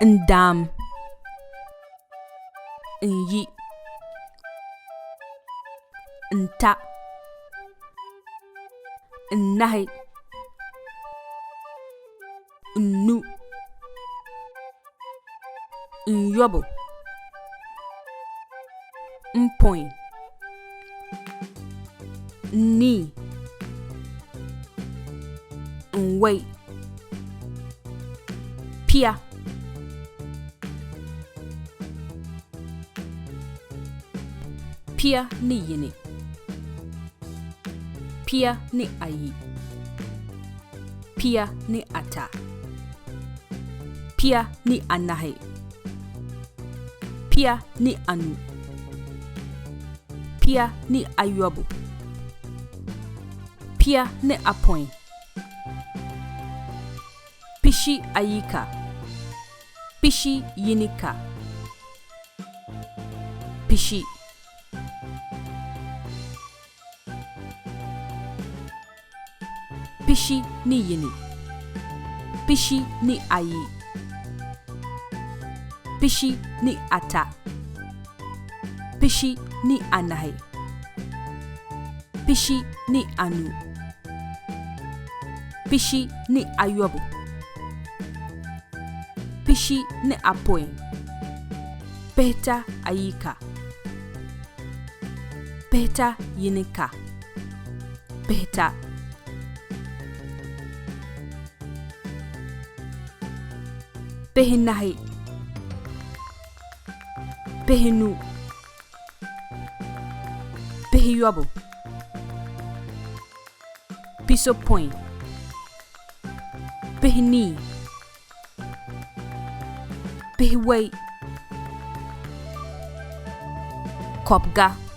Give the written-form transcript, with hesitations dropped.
N daam. N yi. N ta. N nahi. N nu. N yɔbu. N pɔi. N nii. N wei. Pia. Pia ni yini. Pia ni ayi. Pia ni ata. Pia ni anahi. Pia ni anu. Pia ni ayɔbu. Pia ni apɔin. Pishi ayika. Pishi yinika. Pishi. Pishi ni yini. Pishi ni ayi. Pishi ni ata. Pishi ni anahi. Pishi ni anu. Pishi ni ayɔbu. Pishi ni apɔin. Pihita ayika. Pihita yinika. Pihita. Pihinahi. Pihinu. Pihiyɔbu. Pisopɔin. Pihinii. Pihiwei. Kɔbiga.